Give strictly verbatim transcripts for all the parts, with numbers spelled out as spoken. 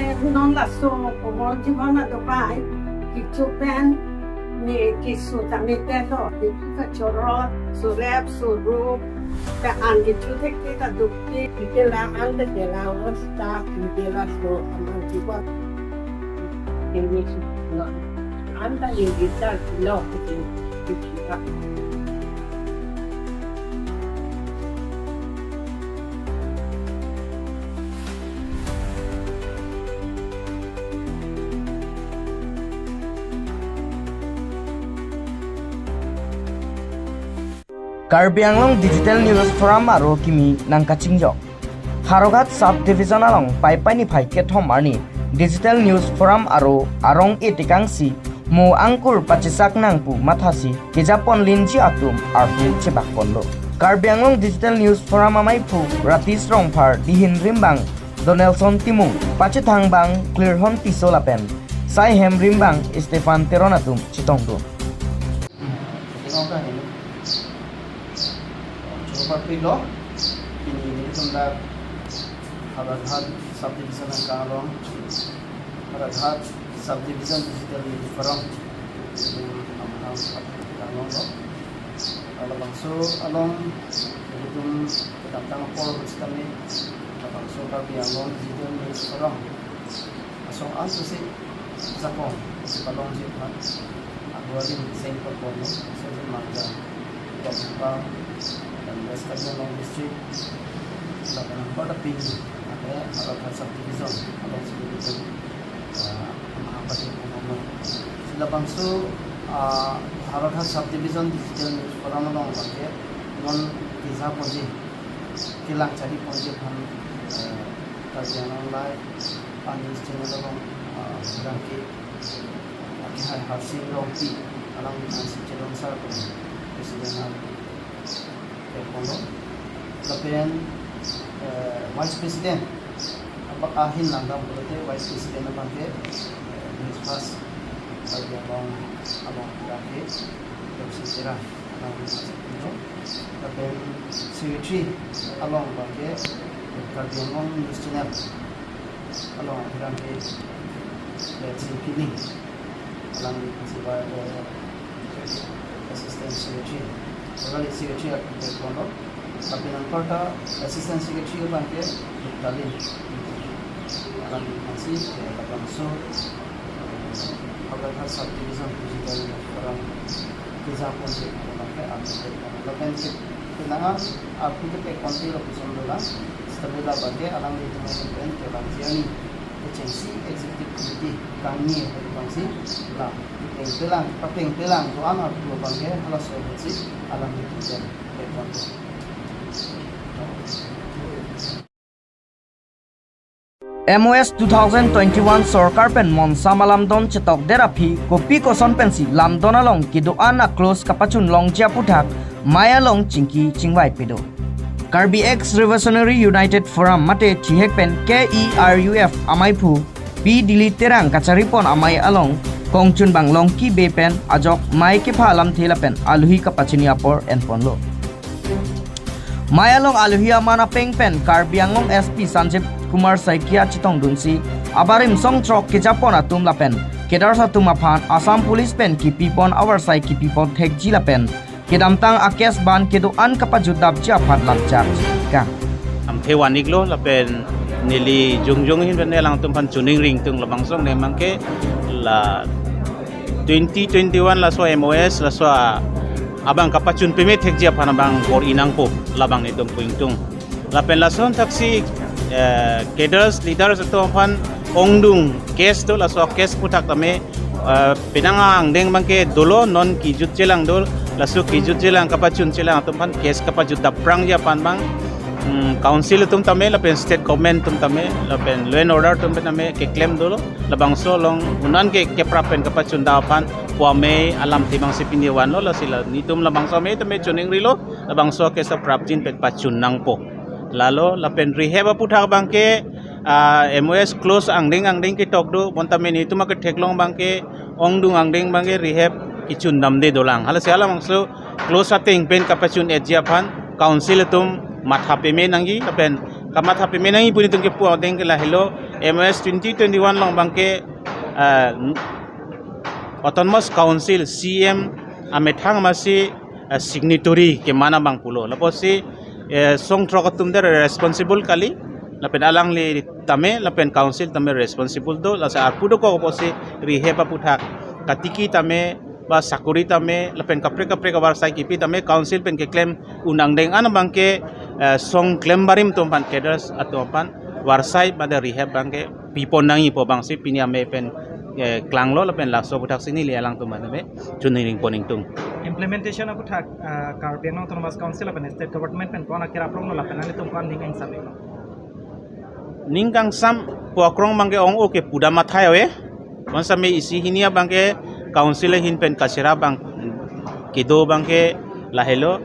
Non laso komal jibon adobai, kecho pen ne keso tame te lo, ne kachorot, surep, surup, ta an kecho thekthe ta dukte, kela an de kela os ta, kela so aman jibon. Ini si lo, an ta ini ta lo, kita. Karbi Anglong Digital News Forum aro kimi nangkachingjok. Howraghat Sub Division along Paipai niphai kethom arni Digital News Forum aro arong etikangsi mo angkur pachisak nang pu mathasi kejapon linji atum arhu chebakponlo. Karbi Anglong Digital News Forum amaiphu Ratish Rongphar, dihin rimbang Donelson Timung, pachethang bang Klirhon Tisso lapen saihem rimbang Stephen Teron atum chetongdun. Tingong ka ini. Coba pilih. Ini, ini tunda Howraghat Subdivision angkang along. Howraghat Subdivision Digital News Forum. Ini nama angkang along lo. Labangso along, ini tum kedamtang apor kami. Labangso Karbi Anglong Digital News Forum. Asong an susi sakong, susi palongji aphan, agualim seng performance, susi mangga, Gokpa, dan West Karbi Anglong District, lapen angkor dapin, ada Howraghat Subdivision, along Subdivision, ah, Mahapati Purnama. Labangso, ah, Howraghat Subdivision Digital News Forum along abangke, non kejapon ji, kelang chari ponji aphan, eh, Karbi Anglong Live, ah, news channel along, ah, abangke, ah, kehai Harsing Rongpi, alangli ansi Chedon Sar pu President along, eh, kono. Lapen, eh, Vice President, apa ahin langdam pulote Vice President abangke, eh, Miss First, Karbi Anglong, along abangke, Dr. Sitera. Lapen Secretary along abangke Karbi Anglong News Channel along abangke Blessing Killing, alangli Principal, eh, Assistant Secretary, Secretary, Secretary, lapen angkor ta Assistant Secretary abangke Talin, alangli aphansi, eh, labangso Howraghat Subdivision Digital News Forum kejapon ji abangke update. Lapen ke, kenangan arpu kepekponte lapuson dolang, stabela abangke alanglitum pen kevangji arni kechengsi Executive Committee kangni abangsi la, peng pelang, peng pelang do-an arpu abangke halaso apotsi alanglitum pen kepekponte. M O S two thousand twenty-one sorkar pen monsam alamdon chetokdet aphi kopi koson pensi lamdon along kedo-an a-clause kapachun longji aputhak mei along chingki chingvai pado. Karbi Ex Revolutionary United Forum mate chihek pen K E R U F amaiphu P Dili Terang kacharipon amei along kongchunbang Longki Bey pen ajok mei kepha alamthe lapen aluhi kapachini apor enponlo. Mei along aluhi aman apeng pen Karbi Anglong S P Sanjib Kumar Saikia chetongdunsi abarim songthrok kejapon atum lapen cadres atum aphan Assam Police pen kipipon avarsai kipipon thekji lapen kedamtang a-case ban kedo-an kapajutdapji aphan langchak kang. Amthe van-iklo lapen neli jongjong ahin pen alangtum aphan choningri ingtung, labangso angdeng abangke la twenty twenty-one laso M O S laso a-, abang kapachun pame thekji aphan abang bor-i nangpo labang netum pu ingtung. Lapen lason thaksi, eh, cadres, leaders atum aphan ongdung case do, laso case aputhak tame, eh, penang angdeng abangke dolo, non kijut chelang do, laso kijut chelang kapachun chelang atum aphan case kapajutdapprangji aphan abang, mm, council atum tame, lapen state government atum tame, lapen law and order atum tame keklem dolo, labangso along un-an ke keprap pen kapachundam aphan pu amei alamthe abangsi pini vanlo, lasi la netum labangso amei tame choningrilo, labangso case aprapjin pen pachun nangpo. Lalo lapen rehab aputhak abangke, ah, M O S clause angdeng angdeng ketok do, bonta netum aketheklong abangke, ongdung angdeng abangke rehab kechundamde dolang. Halasi halabangso clause ateng pen kapachun-etji aphan council atum matha pame nangji, lapen Kamatha pame nangji pu nelitum kepu ateng ke lahelo, M O S twenty twenty-one along abangke, eh, Autonomous Council C M amethang amatsi, eh, signatory keman abang pulo. Lapusi, eh, songthrok atum ta responsible kali, lapen alangli tame, lapen council tame responsible do, lasi arpu dokok pusi rihep aputhak katiki tame, ba sakori tame, lapen kaprek kaprek avarsai kipi tame, council pen keklem un angdeng an abangke, eh, song klembarim atum aphan, cadres atum aphan varsai mate rihep abangke pipon nangji pu abangsi pini amei pen, eh, klanglo, lapen laso aputhak si neli alangtum aphan me chuningri pon ingtung. Implementation aputhak, ah, Karbi Anglong Autonomous Council lapen state government pen ko-an akerap longlo lapen nanglitum ko-an ning angsam iklo? Ning kangsam pu akrong abangke ong-o ke pudam athai ave. Bonsitame isi hini abangke council ahin pen kacherap abang kedo abangke lahelo.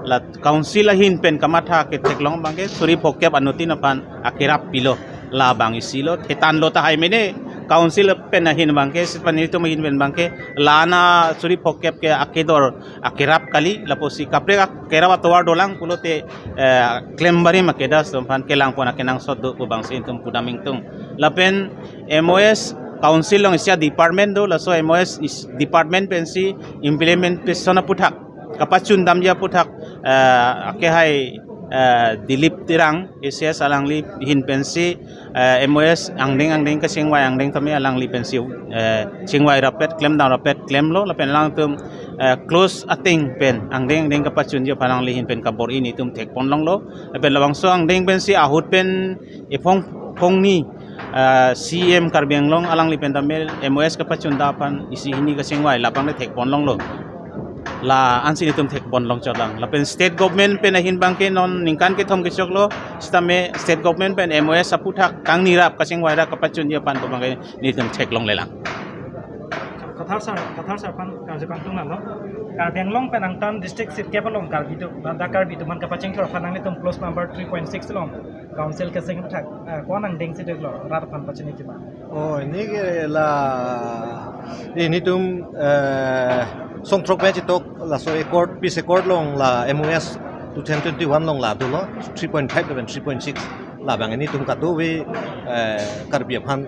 La council ahin pen kamatha ketheklong abangke suri phokep anuttin aphan akerap pilo. Labang isi lo, thetan lo tahai mene, council pen ahin abangke, sipani tum ahin pen abangke, la-an asuri phokep ke akedor akerap kali, lapusi kaprek akerap atovar dolang pulote, eh, klembarim akedas atum aphan kelang pon akenangsot do pu abangsi nelitum pudam ingtung. Lapen M O S council along isi department do, laso M O S is department pensi implementation aputhak kapachundamji aputhak, eh, akehai, eh, Dilip Terang A C S alangli ahin pensi, eh, M O S angdeng angdeng kachingvai angdeng tame alangli pensi, eh, chingvai rapet klemdam rapet klemlo, lapen alangtum, eh, close ateng pen angdeng angdeng kapachunji aphan alangli ahin pen kabor-i nelitum thekpon longlo, lapen labangso angdeng pensi ahut pen ephong phongni, eh, C M Karbi Anglong alangli pen tame M O S kapachunda aphan isi hini kachingvai labang le thekpon longlo. La-ansi nelitum thekpon long chotlang. Lapen state government pen ahin abangke non ningkan kethom kechoklo, sitame state government pen M O S aputhak kangni rap kachingvai rap kapachunji aphan pu abangke nelitum theklonglelang. Kathar sir, Kathar sir aphan karju kangtung nanglo. Karbi Anglong pen angtan district sirkep along Karbi atum, ladak Karbi atum aphan kapachingthur aphan nanglitum clause number three point six along council keseng aputhak, eh, ko-an angdengsi doklo, rat aphan pachini kima? Oh, ini ke la, nelitum, eh, songthrok pen chetok, laso accord, peace accord along la M O S two thousand twenty-one along la dolo, three point five lapen three point six. Labang nelitum kadokave, eh, Karbi aphan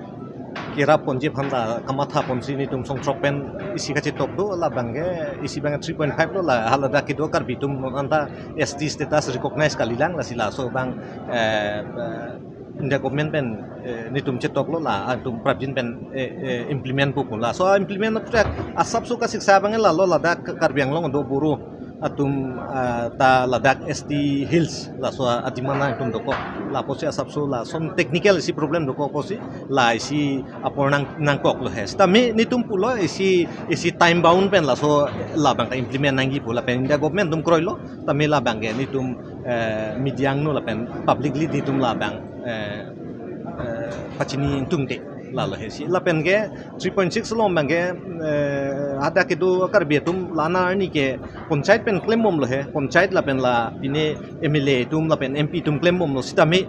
kerap ponji aphan la kamatha ponsi nelitum songthrok pen isi kachetok do, labangke isi abang three point five lo, la haladak kedo Karbi atum anta S T status recognize kalilang, lasi laso abang, eh, eh, India government pen, eh, nelitum chetoklo, la atum prapjin pen, eh, eh, implement pu pu. Laso implement aputhak asapso kasiksa abang lalo, ladak Karbi Anglong do Boro atum, ah, ta ladak S T Hills laso ademand atum dokok. Lapusi asapso lason technical isi problem dokok pusi la isi apor nang nangkoklo he. Sitame nelitum pulo isi, isi time bound pen laso labang ka implement nangji pu lapen India government atum kroilo. Tame labangke nelitum, eh, media angno lapen publicly nelitum labang, eh, eh, pachini ingtungte lalo he si. Lapenke three point six along abangke, eh, hadak kedo Karbi atum la-an arni ke panchayat pen klembomlo he, panchayat lapen la pine M L A atum lapen M P atum klembomlo, sitame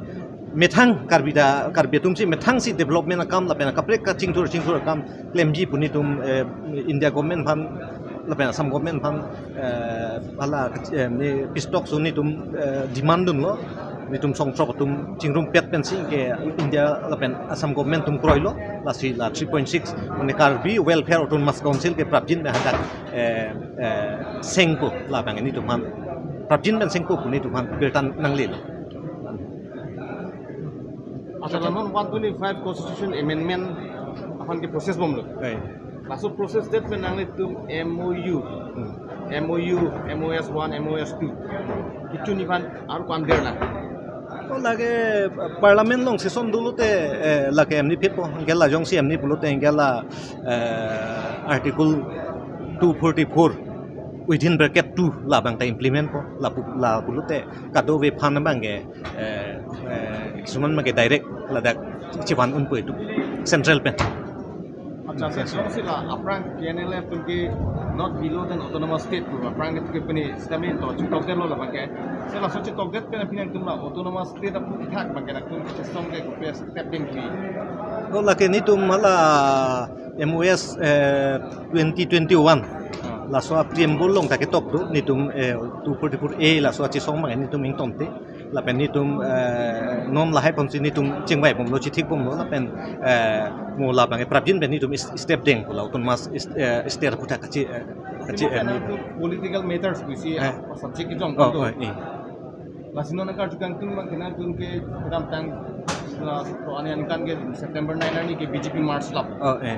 methang Karbi ta, Karbi atumsi methangsi development akam lapen kaprek kachingthur chingthur akam klemji pu nelitum, eh, India government aphan lapen Assam government aphan, eh, hala, eh, ne peace talk so nelitum, eh, demand dunlo. Nelitum songthrok atum chingrumpet pensi ke India lapen Assam government atum kroilo, lasi la three point six mane Karbi Welfare Autonomous Council ke prapjin pen hadak, eh, eh, sengpo labang nelitum aphan, prapjin pen sengpo pu nelitum aphan birta nanglelo. Accha, la non one twenty-five constitution amendment aphan ke process bomlo. Hai. Laso process det pen nanglitum M O U, Hmm. M O U, M O S one, M O S two. Kechun aphan aru ko-an der na? Oh, lake parliament along session dolote, eh, lake emni phitpo, anke la jongsi emni pulote anke la, eh, Article two forty-four within bracket two labang ta implement po, la pu-, la pulote kadokave aphan abangke, eh, eh, kisuman abangke direct ladak chevan unpo itum central pen. Accha, sir, jongsi la aphrang T N L F atum ke not below than autonomous state pu aphrang ke pini statement to chetokdetlo labangke. Sir, laso chetokdet pen pini nangtum la autonomous state aputhak abangke nangtum kachesong ke kopi step dengji? Oh, lake nelitum hala M O S, eh, twenty twenty-one. Ah. Laso a-preamble along ta ketok do, nelitum, eh, two forty-four A laso achesong abang nelitum ingtonte. Lapen nitum, eh, non lahai ponsi nitum chingvai bomlo, chithik bomlo, lapen, eh, mo labang prapjin pen nitum is-, step deng pulo, autonomous is-, eh, state puthot kachi, eh, kachi, eh, Karbi Anglong political matters pusi, eh, subject kejong oh, oh, eh. Lasi non karju kangtung abang kena tun ke kedamtang, eh, to ani aningkan ke September nine arni ke B J P march lap. Oh, eh.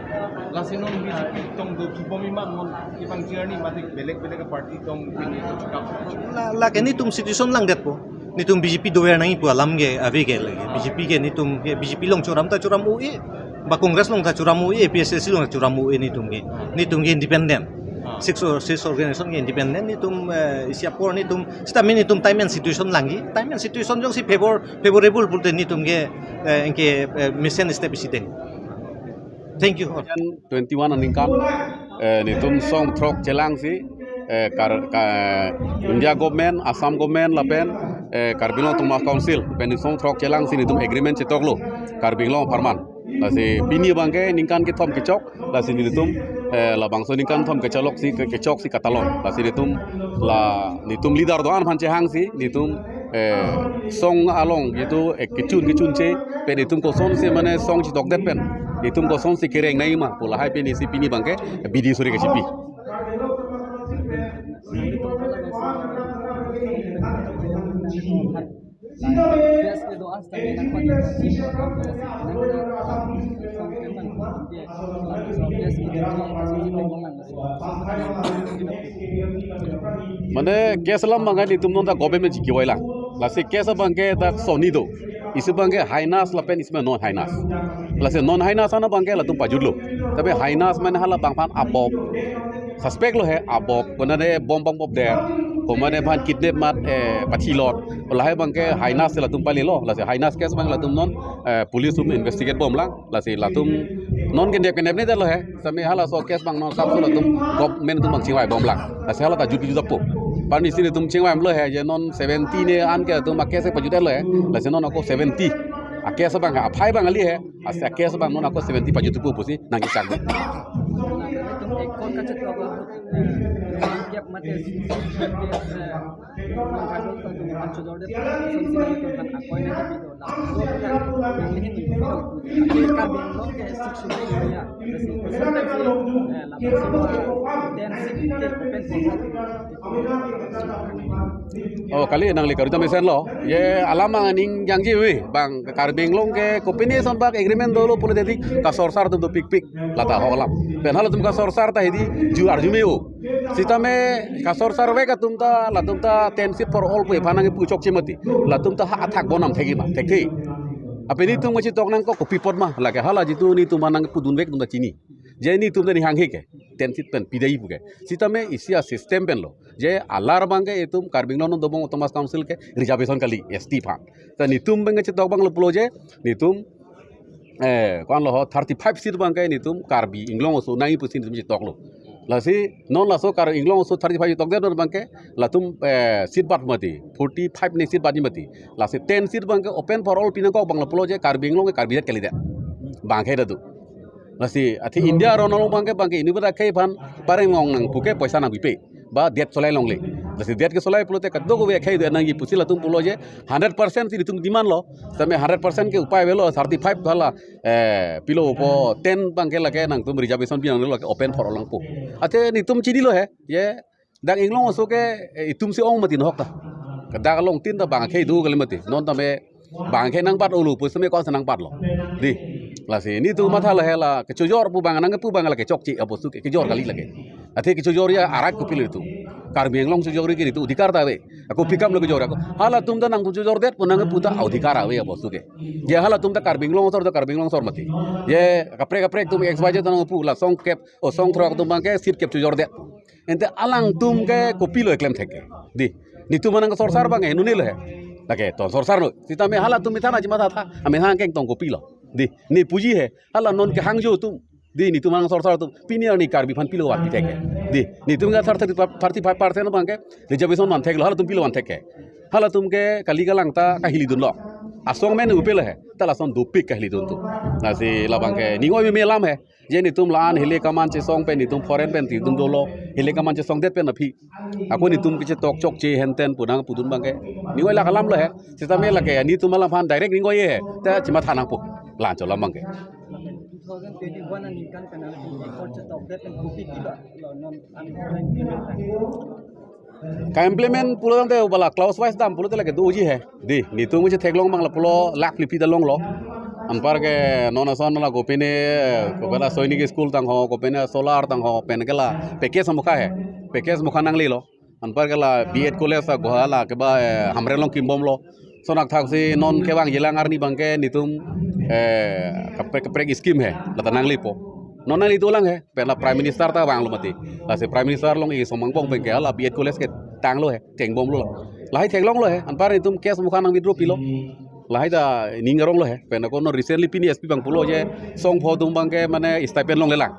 Lasi non B J P tong do kibom iman non kibang arni mate belek belek party tong pini to chikap. La, lake nitum situation langdetpo. Nitum B J P dover nangji pu alam ke ave ke lake. B J P ke nitum ke B J P along churam ta churam un-e. Ba Congress along ta churam un-e, A P H L C along ta churam un-e nitum ke. Nitum ke independent. Ah. Six or six organization ke independent nitum, eh, isi apor nitum, sitame nitum time and situation langji. Time and situation jongsi favor, favorable pulote nitum ke, eh, anke, eh, mesen step isi deng. Thank you. Twenty-one aningkan, eh, nitum song throk chelangsi, eh, kar-, ka-, India government, Assam government lapen, eh, Karbi Anglong Autonomous Council pen song throk chelangsi nitum agreement chetoklo Karbi Anglong apharman. Lasi pini abangke ningkan kethom kechok, lasi nitum, eh, labangso ningkan thom kechaloksi, ke-, kechoksi katalon. Lasi nitum la nitum leader do-an aphan chehangsi nitum, eh, song along gitu, eh, kechun kechunche pen nitum kosonsi mane song chitokdet pen nitum kosonsi kereng nangji ma pu lahai pen isi pini abangke bidi suri kachipi. Mane case alam abangke nitum non ta government chiki wailang. Lasi case abangke dak soni do. Isi abangke heinous lapen isi non heinous. Lasi non heinous an abangke latum pajutlo. Tapi heinous mane hala abang aphan abop. Suspect lo he abop, konane bom bom bop der, konane aphan kidnap mat, eh, pathilot, lahai abangke heinous latum palilo, lasi heinous case abang latum non, eh, police atum investigate bomlang, lasi latum non kenep kenep ne lo he, sami halaso case abang non sapso latum government atum abang chingvai bomlang, lasi hala ta jut jut apo. Pani sini atum chingvai lo he, je non seventy ne an ke atum a case pajut lo he, lasi non ako seventy. A case abang he, aphai abang ali he, Asi a case abang non ako seventy pajut pu pusi nangkechak. Ekon kachet ko ba, eh, gap mate, eh, Oh, kali nangli karu ta mesenlo. Je alam abang aning jangji ave. Bang Karbi Anglong ke kopine son bak agreement dolo pulote dik kasorsar atum dopikpik. Lata ho alam. Pen halatum kasorsar ta hedi ju arju me-o. Sitame kasorsarvek atum ta latum ta ten seat for all pu aphan nangpu chokche mati. Latum ta ha athak bonam thekji ma, thekthe. Aphi nitum kachitok nangkok kopi apot ma. Lake hala jitu nitum aphan nangpudunvek atum ta chini. Je nitum ta ning hanghe ke. Ten seat pen pidai pu ke. Sitame isi a system pen lo. Je alar abangke itum Karbi Anglong non dobom Autonomous Council ke reservation kali S T aphan. Ta nitum abangke chitok abang lo pulo je nitum, eh, ko-an lo ho thirty five seat abangke nitum Karbi Anglong aso nangji pusi nitum chitok lo. Lasi non laso Karbi Anglong aso thirty five chitok det abangke latum, eh, seat bat mati, forty five ne seat bat mati. Lasi ten seat abangke open for all pi nangkok abang lo pulo je Karbi Anglong ke Karbi det kalidet. Abangke ta do. Lasi athe India aron along abangke, abangke inut akhei aphan pareng long nangpu ke poisa nangpipe. Ba det solai longle. Lasi det ke solai pulote kadokave akhei det nangji pusi latum pulo je hundred percent si itum demand lo. Sitame hundred percent ke upai avelo, thirty five hala, eh, pilo po ten abangke lake nangtum reservation pi nanglo, lake open for all nangpo. Athe nitum chinilo he. Je dak Anglong aso ke, eh, itum si ong mati nahok ta. Dak along tin ta abang akhei do kali mati. Non tame abang akhei nangbat olo pu sitame ko-an si nangbatlo. Dei. Lasi nitum matha lahai la kechojor pu abang nangpu abang la kechokche apostu ke kejor kali lake. Athe kechojor ya arat kopilo itum. Karbi Anglong chojor ke itum adhikar ta ave. Ako pi akam lo kejor ako. Halatum ta nangpu chojor det pu nangpu ta adhikar ave apostu ke. Je halatum ta Karbi Anglong asor ta Karbi Anglong asor mati. Je kaprek kaprek atum X Y Z ta nangpu la song kep, o song throk atum abangke seat kep chojor det. Ante alangtum ke kopilo eklem thek ke. Dei. Nitum aphan nangsorsar abang henune lo he. Lake ton sorsar lo. Sitame halatum methang aji matha tha. Amethang keng tong kopilo. Dei. Ne puji he. Hala non kehangjo atum. Dei, nitum aphan nangsorsar atum. Pini arni Karbi aphan pilo vat pi thek ke. Dei. Nitum ke thirty, thirty five percent abangke reservation van thek lo. Halatum pilo van thek ke. Halatum ke kali kalang ta kahilidunlo. Asong men upe lo he. Ta lason dopik kali atum tu. Lasi labang ke ning oi meme alam he. Je netum la-an hile kaman chesong pen netum foreign pen netum dolo. Hile kaman chesongdet pen aphi. Ako netum kechetok chokche henten pu nangpudun abang ke ning oi lak alam lo he. Sitame lake netum alam aphan direct ning oi he. Ta chematha nangpo. La-anchot alam abang ke. Two thousand twenty-one aningkan pen nangtum record chetokdet pen kopi kiba lo non an implement tang. Ka-implement pulo tangte bala clause wise dam pulote lake doji he. Dei, netum chetheklong abang la pulo lakh lipi ta longlo. Anpar ke non ason la kopine, kopine Sainik School tangho, kopine solar tangho, pen ke la package mukha he. Package mukha nanglelo. Anpar ke la B Ed College ta Guwahati la keba, eh, Hamren along kimbomlo. Lason athak si non kevangjilang arni abang ke netum, eh, kaprek kaprek scheme he. La ta nanglipo. Non nangli dolang he. Pen la Prime Minister ta vanglo mati. Lasi Prime Minister along isomang bong pen ke la B Ed College ke tanglo he. Chengbomlo la. Lahai theklonglo he. Anpar netum case mukha nang withdraw pilo. Lahai ta ning aronglo he. Pen ako non recently pini S P abang pulo je song pho atum abang ke mane stipend longlelang.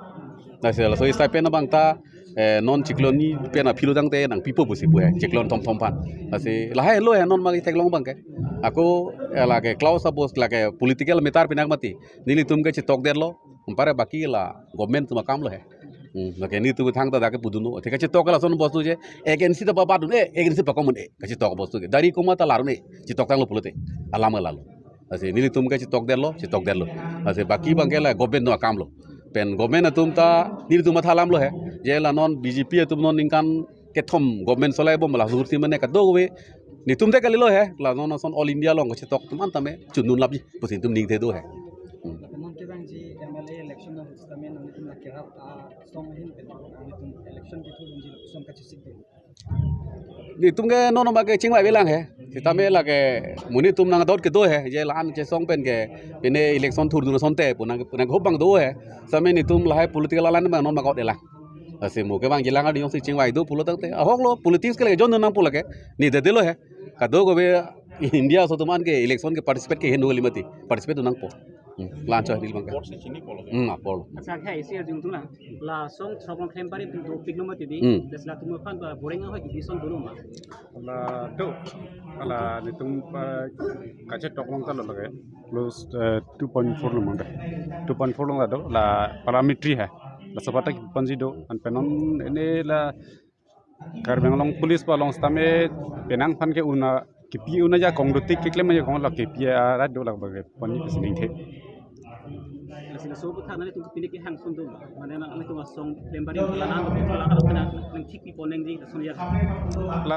Lasi laso stipend abang ta, eh, non chiklo hini pen aphi lo tangte nangpipo pusi pu he, chiklo thom thom aphan. Lasi lahai lo he non ma theklong abang ke. Ako, eh, lake clause abos lake political matter pinak mati. Nelitum ke chetokdetlo, anpar baki la government atum akam lo he. Hmm, lake netum thangta dak ke pudunlo. Te kachetok lason bostu je, agency ta papadun e, agency pakomun e, kachetok bostu ke. Dari komat ta larun e, chetok tanglo pulote. Alam lalo. Lasi nelitum ke chetokdetlo, chetokdetlo. Lasi baki abang ke la government atum akam lo. Pen government atum ta nelitum matha alam lo he. Je la non B J P atum non ningkan kethom government solai bom la surti mane kadokave. Netum te kalilo he. La non ason all India along kachetok atum an tame chunun lapji pusi netum ningthe do he. Hmm. Non kevangji M L A election na hutame non netum la kerap asong ahin pen netum election kithurunji lapuson kachesik do. Netum ke non ma ke chingvai avelang he. Sitame lake monit atum nangdot kedo he. Je la-an chesong pen ke pine election thurdun asonte pu nang pu nanghope abang do he. Sitame netum lahai political alan abang non ma kot elang. Lasi mo kevangjilang arni jongsi chingvai do pulo tangte. Ahok lo politics ke lake jon nangpo lake. Ne dede lo he. Kadokave India aso atum an ke election ke participate ke heno kali mati. Participate nangpo. Hmm, la-anchot neli abang ke. Apor si chini polo. Hmm, apor lo. Accha, khe isi arjung tuna. La song throk along klem pari tum dopik lo mati dei. Hmm. Laso latum aphan ba boreng ahoi kibison dolo ma. La do. La netum pa kachetok along ta lo lake. Clause, eh, two point four along mangke. Two point four along ta do. La parliamentary he. Laso aphanta kipanji do. Anpen non ene la Karbi Anglong police pa along sitame penang aphan ke una kipi una ajakong dotik keklem ajakong la kipi arat do lake bagi pani kesining the. Lasi laso aputhak nangtum pine kehang son do. Mane nangtum asong klem pari la nang nang thik pipo nangji lason ya.